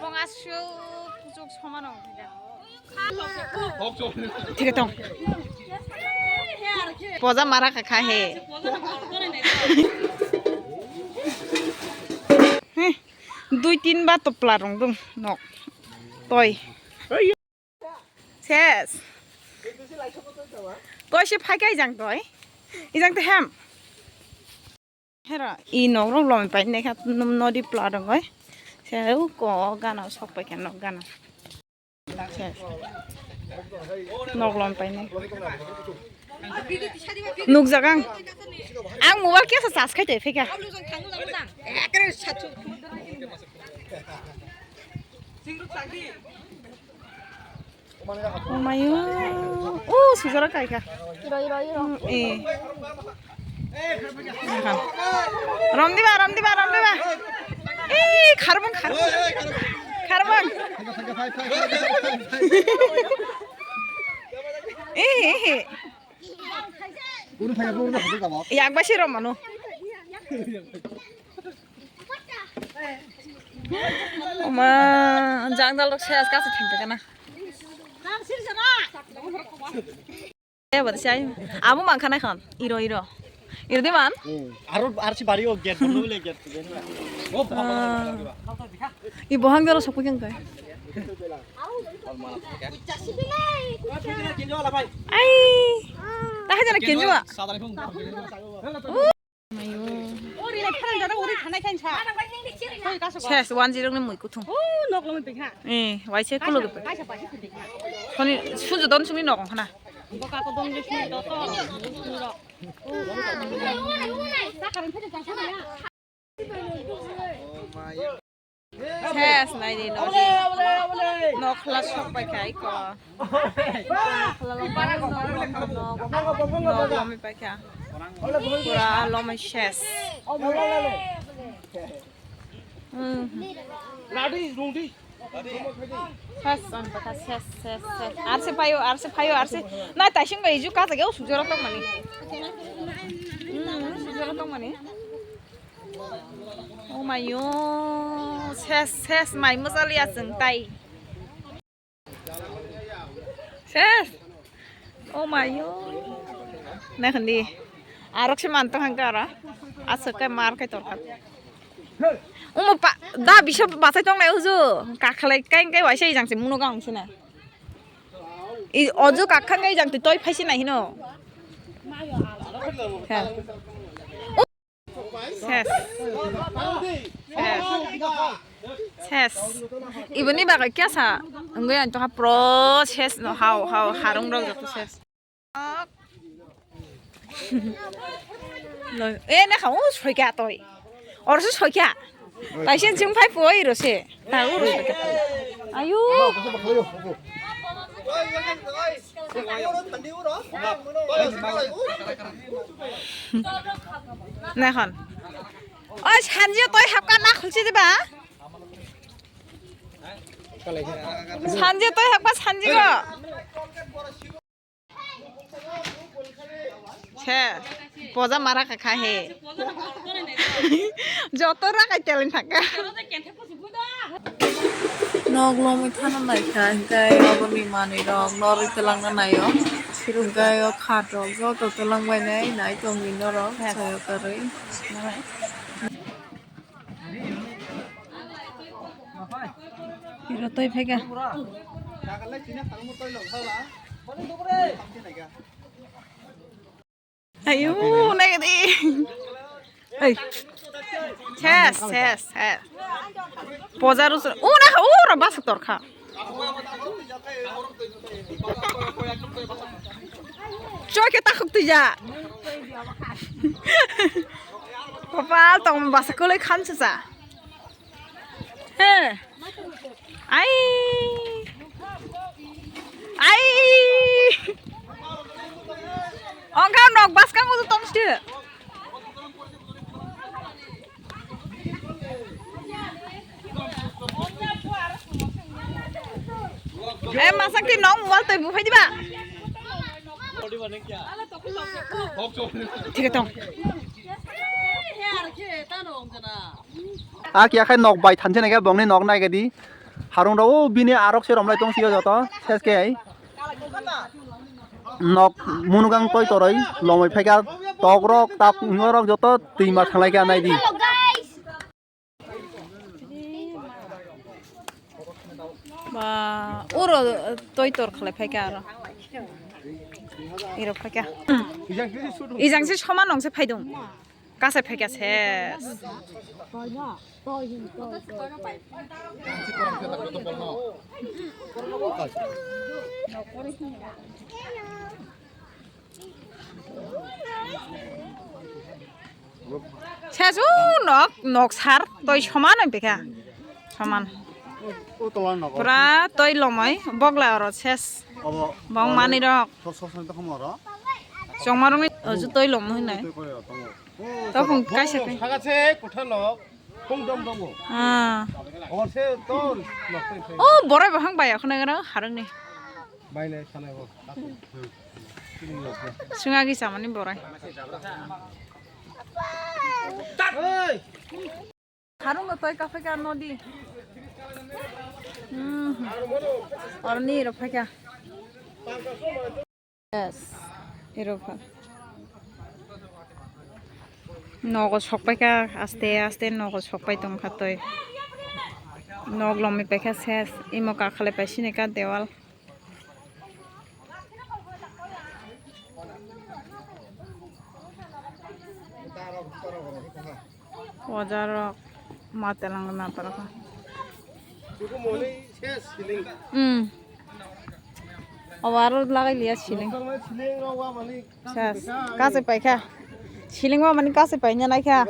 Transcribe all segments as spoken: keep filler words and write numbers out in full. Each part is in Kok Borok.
Bong aswk kuchuk somano wngkha. Thik tong. Poja mara kha kha he. He, dui tin ba topla rong dong nok. Toi. Ses. Toi se phai kai jang toi. Ijang te hem. Hera, i nok rok lom pai ne kha nodi pla rok oi. Se u ko gana sok pai kha nok gana. Se nok lom pai ne. Nuk jagang. Ang mobile kesa charge khai te phika. Omayo. O sujara kai kha. Iro, iro, iro. Mm, eh. Romdiba, romdiba, romdiba. Eh, kharbang, kharbang. Kharbang. Eh, eh, eh. Yak bai se romano. Oma, jang dal rok se as kasa thang kana. Eh, bada sai. Abo man khana khon. Iro, iro. Iro de man. Aro ar si bari o gate bondo le gate. I bohang daro sokoi kang kai. Ai. Taha jana kenjua. Ses, one zero ni mui kuthung. Eh, waise kulo gebe. Khoni suju don sungni nok khana. Ses, naidi nok. Nokhla sok bai kha iko. Nokhla lom bai, nok lom bai kha. Pura lom ses. Hmm. Ses, on baka ses, ses, ses. Arse payo, arse payo, arse. Na, taising bai ju ka jage, o sujoro tong mani. Hmm, sujoro tong mani. Oh my yo, ses, ses, mai mosali aseng tai. Ses. Oh my yo. Nakhandi. Arok se man tong hangka ara. Asok kai mar kai torkha. Umo pa, da bisa basai tong nai uju. Kakhalai kai kai waisa ijang se muno gang sina. I oju kakhang kai jang toi phaisi nai hino. Ses. Ses. Ses. Iboni bagwi kya sa? Wngwi ang tongkha pro ses no hao hao harung rok joto ses. Lo, eh, na kha, oh, soikha toi. Or se soikha. Taisen chwng phai poi ro se. Ta uro soikha. Ayu. Nakhon. Oi, sanji toi hapka na khulchi diba? Sanji toi hapka sanji go. Se, poja mara kha kha he. Joto ra kai telin thaka. Nok lomwi thana nai kha, hwnkhe aboni manwi rok norwi twlangna naio. Hwnkhe o khat rok joto twlang bai nai, nai tongwi norok sayo kwrwi. Hiro toi phaikha. Ayu, naikha di. Ei. Ses, ses, ses. Poja rusu. U na, u ra basa torkha. Choi khe takhuk tija. Kopal tong basa kwlwi khan susa. He. Ai. Ai. Ongkha nok baskang udu tong stu. Eh, masak ti nok mobile toi buphai diba? Thik tong. A kiya khai nok bai thanse naikhe bongni nok naikhe di. Harung rok o bini arok se romlai tong sio joto ses khe. Nok munugang toi toroi lomoi phaikha tok rok tak wngorok joto twima thanglai kha nai di. Ba, oro toi tor khalai phaikha aro. Iro phaikha. Ijang se soman nongse phaidung. Kasai phaikha ses. Ses u nok, nok sar toi soman oi phaikha. Soman. O tola nogo. Pura toi lomoi bogla oro ses. Obo. Bong mani rok. Sos sos ni tokhomo oro. Chongma rok ni oju toi lomo hinai. Toi kore oro tongo. O, topung kaisa kai. Saga se kotha nok. Kong dom dongo. Ah. Obo se to nok toi toi. O borai bahang bai akhna gara harang ni. Bai le sanai bo. Sunga gi samani borai. Hey. Harung no toi kaphai ka nodi. Hmm. Orni ro phai ka. Yes. Ero pha. Nogo sokpai ka aste aste nogo sokpai tong kha toi. Nog lomwi paikha ses. Imo kakhalai paisini ka dewal. Wajarok matelangna parapha. Hmm. Obo aro lagai liya ceiling. Ses, kasai paikha. Ceiling o mani kasai paina naikha.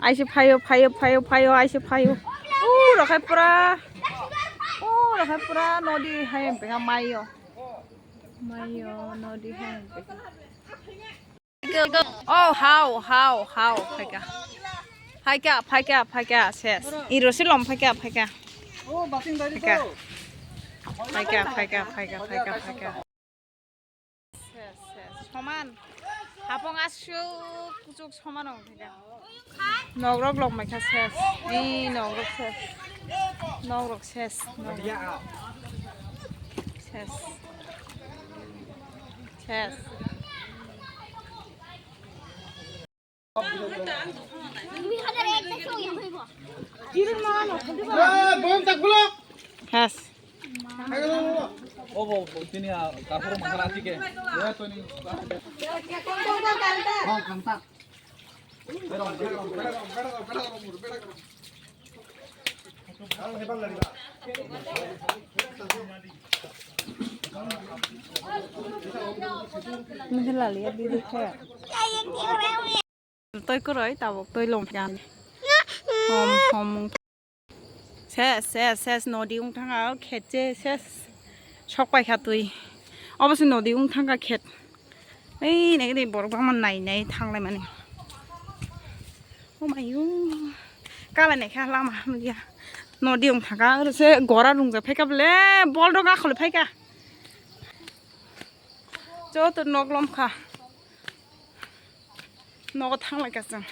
Aise phaio, phaio, phaio, phaio, aise phaio. O rokhai pura. O rokhai pura nodi hai pekha maio. Maio nodi hai pekha. Oh, hao, hao, hao, phaikha. Phaikha, phaikha, phaikha, ses. Iro silom phaikha, phaikha. Phaikha. Phaikha, phaikha, phaikha, phaikha, phaikha. Ses, ses. Soman. Hapong asuk kuchuk soman ong phaikha. Nogrok lok maikha ses. Ei nogrok ses. Nogrok ses. Nogrok. Ses. Ses. Ses. Obo tini a karpor masala asike. Toi kwrwi tabuk toi lom khe ani. Hom hom. Ses, ses, ses, nodi wng thang kha, o khet se, ses. Sok pai kha twi. Obo se nodi wng thang kha khet. Ei, nai, nai, borok bangma nai, nai, thang lai mani. O mayu. Kala nai kha lama hamya. Nodi wng thang kha, oro se gora rung ja phai kha bole, bol rok akhol phai kha. Joto nok lom kha. Nogo thang lai kha chwng.